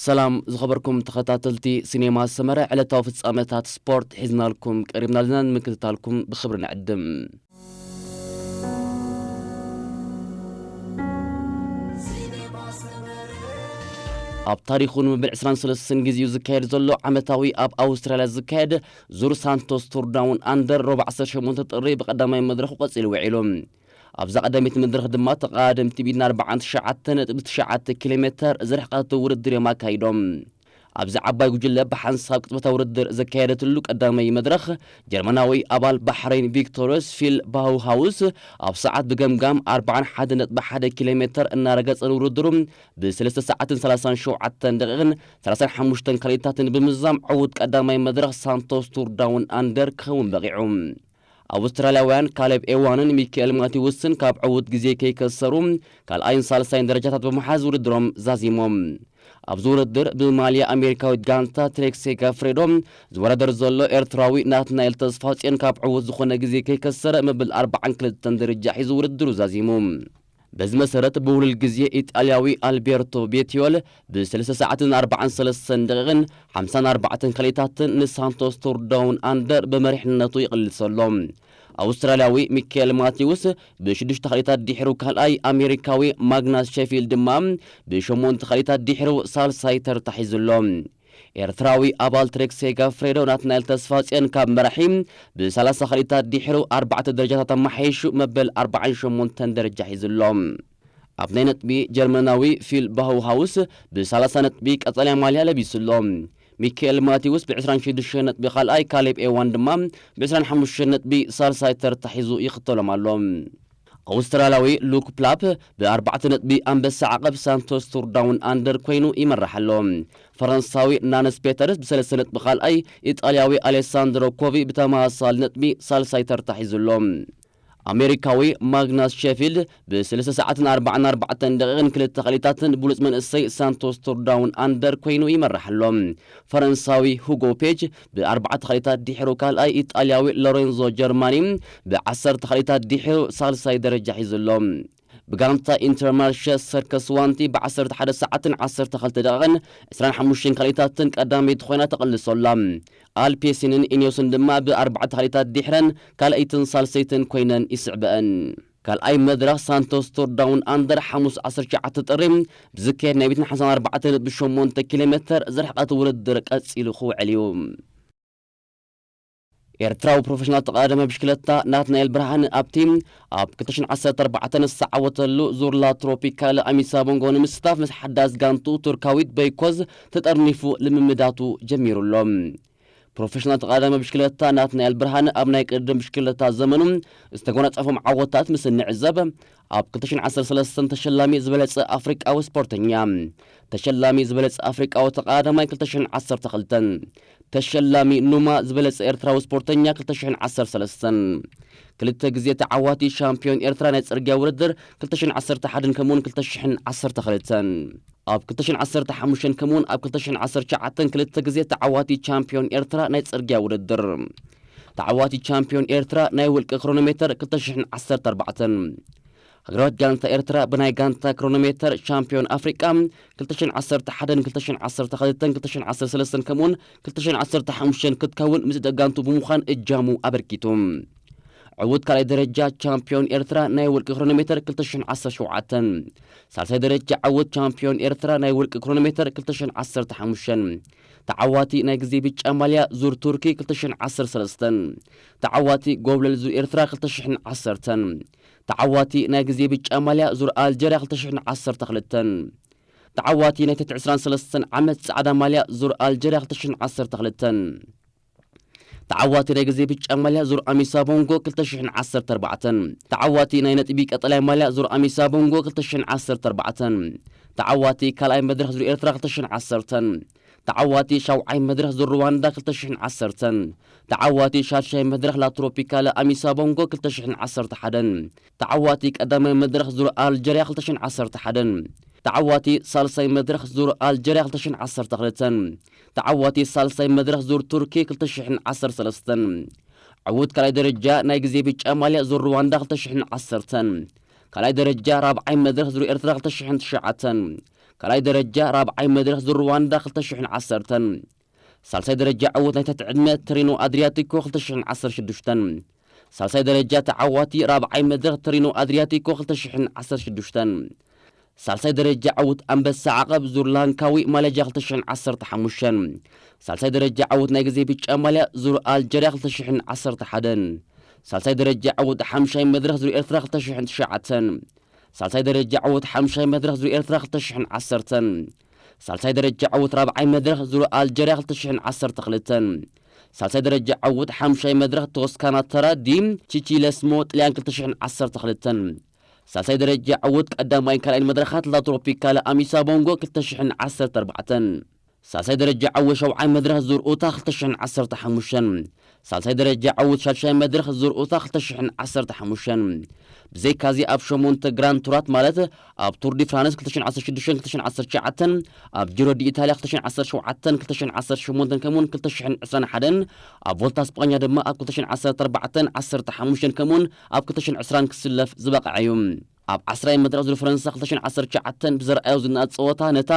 ሰላም ዝኸበርኩም ተኸታተልቲ ሲኔማ ሰመረ፣ ዕለታዊ ፍጻመታት ስፖርት ሒዝናልኩም ቀሪብና ኣለና፣ ንምክትታልኩም ብኽብሪ ንዕድም። ኣብ ታሪኹ ንመበል ዕስራን ሰለስተን ግዜኡ ዝካየድ ዘሎ ዓመታዊ ኣብ ኣውስትራልያ ዝካየድ ዙር ሳንቶስ ቱር ዳውን ኣንደር፣ ረቡዕ ዓሰርተ ሸሞንተ ጥሪ ብቐዳማይ መድረኹ ቀጺሉ ውዒሉ። ኣብዛ ቀዳመይቲ መድረኽ ድማ ተቐዳደምቲ ብኢድና ኣርባዓን ትሽዓተን ነጥቢ ትሽዓተ ኪሎ ሜተር ዝርሕቀት ውድድር እዮም ኣካይዶም። ኣብዚ ዓባይ ጉጅለ ብሓንሳብ ቅጽበታዊ ውድድር ዘካየደትሉ ቀዳማይ መድረኽ፣ ጀርመናዊ ኣባል ባሕረይን ቪክቶርዮስ ፊል ባውሃውስ ኣብ ሰዓት ብገምጋም ኣርባዓን ሓደን ነጥቢ ሓደ ኪሎ ሜተር እናረገጸ ንውድድሩ ብሰለስተ ሰዓትን ሰላሳን ሸውዓተን ደቂቕን ሰላሳን ሓሙሽተን ካልኢታትን ብምዝዛም ዕዉት ቀዳማይ መድረኽ ሳንቶስ ቱር ዳውን ኣንደር ክኸውን በቒዑ። ኣውስትራልያውያን ካሌብ ኤዋንን ሚካኤል ማቲውስን ካብ ዕዉት ግዜ ከይከሰሩ ካልኣይን ሳልሳይን ደረጃታት ብምሓዝ ውድድሮም ዛዚሞም። ኣብዚ ውድድር ብማልያ ኣሜሪካዊት ጋንታ ትሬክሴ ጋፍሬዶ ዝወዳደር ዘሎ ኤርትራዊ ናትናኤል ተስፋጽዮን ካብ ዕዉት ዝኾነ ግዜ ከይከሰረ መበል ኣርባዓን ክልተን ደረጃ ሒዙ ውድድሩ ዛዚሙ። በዚ መሰረት ብውሉል ግዜ ኢጣልያዊ ኣልቤርቶ ቤቲዮል ብሰለስተ ሰዓትን ኣርባዓን ሰለስተን ደቂቕን ሓምሳን ኣርባዕተን ካልኢታትን ንሳንቶስ ቱር ዳውን ኣንደር ብመሪሕነቱ ይቕልስ ኣሎ። ኣውስትራልያዊ ሚካኤል ማቲውስ ብሽዱሽተ ካልኢታት ድሒሩ ካልኣይ፣ ኣሜሪካዊ ማግናስ ሸፊልድ ድማ ብሸሞንተ ካልኢታት ድሒሩ ሳልሳይ ተርታ ሒዙ ኣሎ። ኤርትራዊ ኣባል ትሬክሴ ጋፍሬዶ ናትናኤል ተስፋጽዮን ካብ መራሒ ብሰላሳ ካልኢታት ድሒሩ ኣርባዕተ ደረጃታት ኣመሓይሹ መበል ኣርባዓን ሸሞንተን ደረጃ ሒዙ ኣሎ። ኣብ ናይ ነጥቢ ጀርመናዊ ፊል ባውሃውስ ብሰላሳ ነጥቢ ቀጠልያ ማልያ ለቢሱ ኣሎ። ሚካኤል ማቲውስ ብዕስራን ሽዱሽተን ነጥቢ ካልኣይ፣ ካሌብ ኤዋን ድማ ብዕስራን ሓሙሽተን ነጥቢ ሳልሳይ ተርታ ሒዙ ይኽተሎም ኣሎ። ኣውስትራልያዊ ሉክ ፕላፕ ብኣርባዕተ ነጥቢ ኣንበሳ ዓቐብ ሳንቶስ ቱር ዳውን ኣንደር ኮይኑ ይመርሕ ኣሎ። ፈረንሳዊ ናነስ ፔተርስ ብሰለስተ ነጥቢ ካልኣይ፣ ኢጣልያዊ ኣሌሳንድሮ ኮቪ ብተመሳሳሊ ነጥቢ ሳልሳይ ተርታ ሒዙ ኣሎ። ኣሜሪካዊ ማግናስ ሸፊልድ ብሰለስተ ሰዓትን ኣርባዓን ኣርባዕተን ደቂቕን ክልተ ካልኢታትን ብሉጽ መንእሰይ ሳንቶስ ቱር ዳውን ኣንደር ኮይኑ ይመርሕ ኣሎ። ፈረንሳዊ ሁጎ ፔጅ ብኣርባዕተ ካልኢታት ድሒሩ ካልኣይ፣ ኢጣልያዊ ሎሬንዞ ጀርማኒ ብዓሰርተ ካልኢታት ድሒሩ ሳልሳይ ደረጃ ሒዙ ኣሎ። ብጋንታ ኢንተርማርሸ ሰርከስ ዋንቲ ብዓሰርተ ሓደ ሰዓትን ዓሰርተ ክልተ ደቂቕን ዕስራን ሓሙሽተን ካልኢታትን ቀዳመይቲ ኮይና ተቐልሶ ኣላ። ኣልፔሲንን ኢኒዮስን ድማ ብኣርባዕተ ካልኢታት ድሕረን ካልኣይትን ሳልሰይትን ኮይነን ይስዕበአን። ካልኣይ መድረኽ ሳንቶስ ቱር ዳውን ኣንደር ሓሙስ ዓሰርተ ትሽዓተ ጥሪ ብዝካየድ ናይ ቤትን ሓምሳን ኣርባዕተ ነጥቢ ሸሞንተ ኪሎ ሜተር ዝርሕቀት ውድድር ቀጺሉ ክውዕል እዩ። ኤርትራዊ ፕሮፌሽናል ተቐዳዳማይ ብሽክለታ ናትናኤል ብርሃነ ኣብቲ ኣብ ክልተ ሽሕን ዓሰርተ ኣርባዕተን ዝተዓወተሉ ዙር ላ ትሮፒካለ ኣሚሳ ቦንጎ ንምስታፍ ምስ ሓዳስ ጋንቱ ቱርካዊት በይኮዝ ተጠርኒፉ ልምምዳቱ ጀሚሩ ኣሎ። ፕሮፌሽናል ተቐዳዳማይ ብሽክለታ ናትናኤል ብርሃነ ኣብ ናይ ቅድም ብሽክለታ ዘመኑ ዝተጎናጸፎም ዓወታት ምስ እንዕዘብ፣ ኣብ ክልተ ሽሕን ዓሰርተ ሰለስተን ተሸላሚ ዝበለጸ ኣፍሪቃዊ ስፖርተኛ፣ ተሸላሚ ዝበለጸ ኣፍሪቃዊ ተቐዳዳማይ ክልተ ሽሕን ዓሰርተ ክልተን፣ ተሸላሚ ኑማ ዝበለጸ ኤርትራዊ ስፖርተኛ ክልተ ሽሕን ዓሰርተ ሰለስተን፣ ክልተ ግዜ ተዓዋቲ ሻምፒዮን ኤርትራ ናይ ጽርግያ ውድድር ክልተ ሽሕን ዓሰርተ ሓደን ከምኡውን ክልተ ሽሕን ዓሰርተ ክልተን፣ ኣብ ክልተ ሽሕን ዓሰርተ ሓሙሽተን ከምኡውን ኣብ ክልተ ሽሕን ዓሰርተ ትሽዓተን ክልተ ግዜ ተዓዋቲ ቻምፒዮን ኤርትራ ናይ ጽርግያ ውድድር፣ ተዓዋቲ ቻምፒዮን ኤርትራ ናይ ውልቂ ክሮኖሜተር ክልተ ሽሕን ዓሰርተ ኣርባዕተን፣ ሃገራዊት ጋንታ ኤርትራ ብናይ ጋንታ ክሮኖሜተር ቻምፒዮን ኣፍሪቃ ክልተ ሽሕን ዓሰርተ ሓደን ክልተ ሽሕን ዓሰርተ ክልተን ክልተ ሽሕን ዓሰርተ ሰለስተን ከምኡውን ክልተ ሽሕን ዓሰርተ ሓሙሽተን ክትከውን ምስ ደጋንቱ ብምዃን እጃሙ ኣበርኪቱ። ዕዉት ካልኣይ ደረጃ ቻምፒዮን ኤርትራ ናይ ውልቂ ክሮኖሜተር ክልተ ሽሕን ዓሰርተ ሸውዓተን፣ ሳልሳይ ደረጃ ዕዉት ቻምፒዮን ኤርትራ ናይ ውልቂ ክሮኖሜተር ክልተ ሽሕን ዓሰርተ ሓሙሽተን፣ ተዓዋቲ ናይ ግዜ ብጫ ማልያ ዙር ቱርኪ ክልተ ሽሕን ዓሰርተ ሰለስተን፣ ተዓዋቲ ጎብለል ዙር ኤርትራ ክልተ ሽሕን ዓሰርተን፣ ተዓዋቲ ናይ ግዜ ብጫ ማልያ ዙር ኣልጀርያ ክልተ ሽሕን ዓሰርተ ክልተን፣ ተዓዋቲ ናይ ትሕቲ ዕስራን ሰለስተን ዓመት ጻዕዳ ማልያ ዙር ኣልጀርያ ክልተ ሽሕን ዓሰርተ ክልተን፣ ተዓዋቲ ናይ ግዜ ብጫ ማልያ ዙር ኣሚሳ ቦንጎ ክልተ ሽሕን ዓሰርተ ኣርባዕተን፣ ተዓዋቲ ናይ ነጥቢ ቀጠልያ ማልያ ዙር ኣሚሳ ቦንጎ ክልተ ሽሕን ዓሰርተ ኣርባዕተን፣ ተዓዋቲ ካልኣይ መድረኽ ዙር ኤርትራ ክልተ ሽሕን ዓሰርተን፣ ተዓዋቲ ሻውዓይ መድረኽ ዙር ሩዋንዳ ክልተ ሽሕን ዓሰርተን፣ ተዓዋቲ ሻድሻይ መድረኽ ላትሮፒካለ ኣሚሳ ቦንጎ ክልተ ሽሕን ዓሰርተ ሓደን፣ ተዓዋቲ ቀዳማይ መድረኽ ዙር ኣልጀርያ ክልተ ሽሕን ዓሰርተ ሓደን፣ ተዓዋቲ ሳልሳይ መድረኽ ዙር ኣልጀርያ ክልተ ሽሕን ዓሰርተ ክልተን፣ ተዓዋቲ ሳልሳይ መድረኽ ዙር ቱርኪ ክልተ ሽሕን ዓሰርተ ሰለስተን፣ ዕዉት ካልኣይ ደረጃ ናይ ግዜ ብጫ ማልያ ዙር ሩዋንዳ ክልተ ሽሕን ዓሰርተን፣ ካልኣይ ደረጃ ራብዓይ መድረኽ ዙር ኤርትራ ክልተ ሽሕን ትሽዓተን፣ ካልኣይ ደረጃ ራብዓይ መድረኽ ዙር ሩዋንዳ ክልተ ሽሕን ዓሰርተን። ሳልሳይ ደረጃ ዕውት ናይ ትሕቲ ዕድመ ተሪኖ ኣድሪያቲኮ ክልተ ሽሕን ዓሰርተ ሽዱሽተን። ሳልሳይ ደረጃ ተዓዋቲ ራብዓይ መድረኽ ተሪኖ ኣድሪያቲኮ ክልተ ሽሕን ዓሰርተ ሽዱሽተን። ሳልሳይ ደረጃ ዕውት ኣንበሳ ዓቐብ ዙር ላንካዊ ማሌዥያ ክልተ ሽሕን ዓሰርተ ሓሙሽተን። ሳልሳይ ደረጃ ዕውት ናይ ግዜ ብጫ ማልያ ዙር ኣልጀርያ ክልተ ሽሕን ዓሰርተ ሓደን። ሳልሳይ ደረጃ ዕውት ሓምሻይ መድረኽ ዙር ኤርትራ ክልተ ሽሕን ትሽዓተን። ሳልሳይ ደረጃ ዕውት ሓምሻይ መድረኽ ዙር ኤርትራ ክልተ ሽሕን ዓሰርተን። ሳልሳይ ደረጃ ዕውት ራብዓይ መድረኽ ዙር ኣልጀርያ ክልተ ሽሕን ዓሰርተ ክልተን። ሳልሳይ ደረጃ ዕውት ሓምሻይ መድረኽ ቶስካና ተራ ዲ ቺቺለስሞ ጥልያን ክልተ ሽሕን ዓሰርተ ክልተን። ሳልሳይ ደረጃ ዕውት ቀዳማይን ካልኣይን መድረኻት ላትሮፒካለ ኣሚሳ ቦንጎ ክልተ ሽሕን ዓሰርተ ኣርባዕተን። ሳልሳይ ደረጃ ዕውት ሸውዓይ መድረኽ ዙር ኡታ ክልተ ሽሕን ዓሰርተ ሓሙሽተን። ሳልሳይ ደረጃ ዕውት ሻድሻይ መድረኽ ዙር ኡታ ክልተ ሽሕን ዓሰርተ ሓሙሽተን። ብዘይካዚ ኣብ ሸሞንተ ግራንድ ቱራት ማለት ኣብ ቱር ዲ ፍራንስ ክልተ ሽሕን ዓሰርተ ሽዱሽተን ክልተ ሽሕን ዓሰርተ ትሽዓተን፣ ኣብ ጂሮ ዲ ኢታልያ ክልተ ሽሕን ዓሰርተ ሸውዓተን ክልተ ሽሕን ዓሰርተ ሸሞንተን ከምኡውን ክልተ ሽሕን ዕስራን ሓደን፣ ኣብ ቮልታ ስጳኛ ድማ ኣብ ክልተ ሽሕን ዓሰርተ ኣርባዕተን ዓሰርተ ሓሙሽተን ከምኡውን ኣብ ክልተ ሽሕን ዕስራን ክስለፍ ዝበቕዐ እዩ። ኣብ ዓስራይ መድረኽ ዙር ፈረንሳ ክልተ ሽሕን ዓሰርተ ትሽዓተን ብዘርኣዮ ዝነኣድ ጸወታ ነታ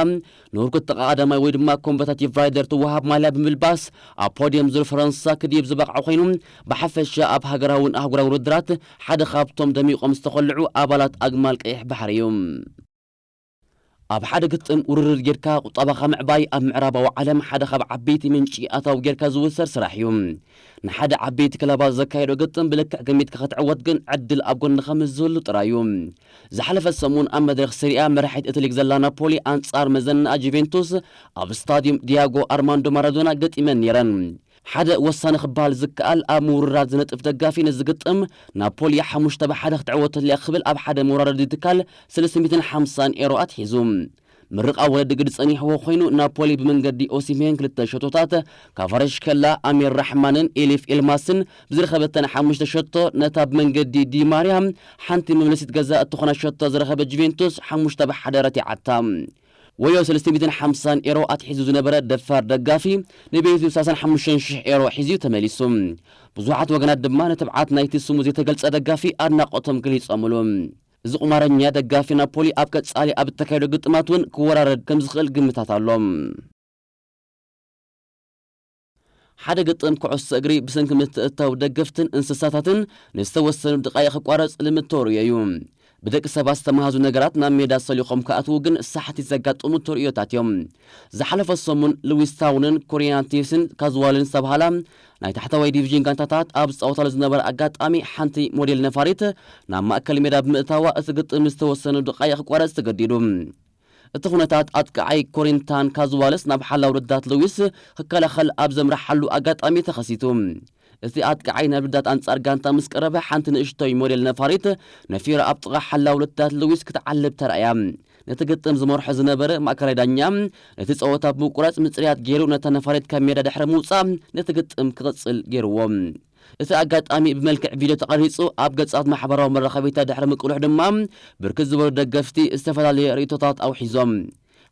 ንህርኩት ተቐዳዳማይ ወይ ድማ ኮምበታቲቭ ራይደር ትወሃብ ማልያ ብምልባስ ኣብ ፖድየም ዙር ፈረንሳ ክድይብ ዝበቕዐ ኮይኑ፣ ብሓፈሻ ኣብ ሃገራውን ኣህጉራዊ ውድድራት ሓደ ካብቶም ደሚቖም ዝተኾልዑ ኣባላት ኣግማል ቀይሕ ባሕሪ እዩ። ኣብ ሓደ ግጥም ውርርድ ጌርካ ቁጠባኻ ምዕባይ ኣብ ምዕራባዊ ዓለም ሓደ ካብ ዓበይቲ ምንጪ ኣታዊ ጌርካ ዝውሰድ ስራሕ እዩ። ንሓደ ዓበይቲ ክለባት ዘካየዶ ግጥም ብልክዕ ገሚትካ ክትዕወት ግን ዕድል ኣብ ጎንኻ ምስ ዝህሉ ጥራይ እዩ። ዝሓለፈ ሰሙን ኣብ መድረኽ ሰሪኣ መራሒት እቲ ሊግ ዘላ ናፖሊ ኣንጻር መዘናኣ ጁቬንቱስ ኣብ ስታዲየም ዲያጎ ኣርማንዶ ማራዶና ገጢመን ነይረን። ሓደ ወሳኒ ክበሃል ዝከኣል ኣብ ምውርራድ ዝነጥፍ ደጋፊ ነዚ ግጥም ናፖሊ ሓሙሽተ ብሓደ ክትዕወት ተልያ ክብል ኣብ ሓደ መወራረዲ ትካል ሰለስተ ሚእትን ሓምሳን ኤሮ ኣትሒዙ። ምርቓ ወለዲ ግዲ ጸኒሕዎ ኮይኑ ናፖሊ ብመንገዲ ኦሲሜን ክልተ ሸቶታት፣ ካቫረሽከላ፣ ኣሚር ራሕማንን ኤሊፍ ኤልማስን ብዝረኸበተን ሓሙሽተ ሸቶ ነታ ብመንገዲ ዲማርያ ሓንቲ መመለሲት ገዛ እትኾና ሸቶ ዝረኸበ ጁቬንቱስ ሓሙሽተ ብሓደ ረቲዓታ። ወዮ ሰለስተ ሚእትን ሓምሳን ኤሮ ኣትሒዙ ዝነበረ ደፋር ደጋፊ ንቤቱ ሰላሳን ሓሙሽተን ሽሕ ኤሮ ሒዙ ተመሊሱ። ብዙሓት ወገናት ድማ ንትብዓት ናይቲ ስሙ ዘይተገልጸ ደጋፊ ኣድናቖቶም ገሊጾምሉ። እዚ ቁማረኛ ደጋፊ ናፖሊ ኣብ ቀጻሊ ኣብ እተካየዶ ግጥማት እውን ክወራረድ ከም ዝኽእል ግምታት ኣሎ። ሓደ ግጥም ኩዕሶ እግሪ ብሰንኪ ምትእትታው ደገፍትን እንስሳታትን ንዝተወሰኑ ድቓይቕ ክቋረጽ ልምድ ተርእዮ እዩ። ብደቂ ሰባት ዝተመሃዙ ነገራት ናብ ሜዳ ሰሊኾም ክኣትዉ ግን ሳሕቲ ዘጋጥሙ ተርእዮታት እዮም። ዝሓለፈ ሰሙን ሉዊስ ታውንን ኮሪያንቲስን ካዝዋልን ዝተባህላ ናይ ታሕተዋይ ዲቪዥን ጋንታታት ኣብ ዝጻወታሉ ዝነበረ ኣጋጣሚ ሓንቲ ሞዴል ነፋሪት ናብ ማእከል ሜዳ ብምእታዋ እቲ ግጥም ዝተወሰኑ ድቓይቕ ክቋረጽ ተገዲዱ። እቲ ኩነታት ኣጥቃዓይ ኮሪንታን ካዝዋልስ ናብ ሓላው ረዳት ሉዊስ ክከላኸል ኣብ ዘምርሓሉ ኣጋጣሚ ተኸሲቱ። እቲ ኣጥቃዓይ ናብ ረዳት ኣንጻር ጋንታ ምስ ቀረበ ሓንቲ ንእሽቶይ ሞዴል ነፋሪት ነፊራ ኣብ ጥቓ ሓላው ረዳት ሉዊስ ክትዓልብ ተራእያ። ነቲ ግጥም ዝመርሖ ዝነበረ ማእከላይ ዳኛ ነቲ ጸወታ ብምቁራጽ ምጽርያት ገይሩ ነታ ነፋሪት ካብ ሜዳ ድሕሪ ምውጻእ ነቲ ግጥም ክቕጽል ገይርዎ። እቲ ኣጋጣሚ ብመልክዕ ቪድዮ ተቐሪጹ ኣብ ገጻት ማሕበራዊ መራኸቢታት ድሕሪ ምቅልሑ ድማ ብርክት ዝበሉ ደገፍቲ ዝተፈላለየ ርእይቶታት ኣውሒዞም።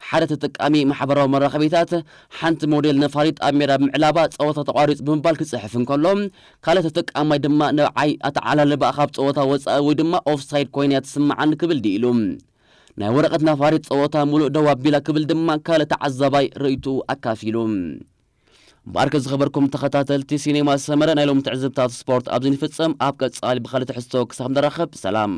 ሓደ ተጠቃሚ ማሕበራዊ መራኸቢታት ሓንቲ ሞዴል ነፋሪት ኣብ ሜዳ ብምዕላባ ጸወታ ተቋሪጹ ብምባል ክጽሕፍ እንከሎ፣ ካልእ ተጠቃማይ ድማ ንብዓይ ኣተዓላልባኣ ካብ ጸወታ ወጻኢ ወይ ድማ ኦፍሳይድ ኮይና እያ ትስምዓኒ ክብል ድኢሉ። ናይ ወረቐት ነፋሪት ጸወታ ሙሉእ ደው ኣቢላ ክብል ድማ ካልእ ተዓዛባይ ርእይትኡ ኣካፊሉ። እምበኣርከ ዝኸበርኩም ተኸታተልቲ ሲኔማ ሰመረ ናይ ሎም ትዕዝብታት ስፖርት ኣብዚ ንፍጸም። ኣብ ቀጻሊ ብኻልእ ትሕዝቶ ክሳብ ንራኸብ ሰላም።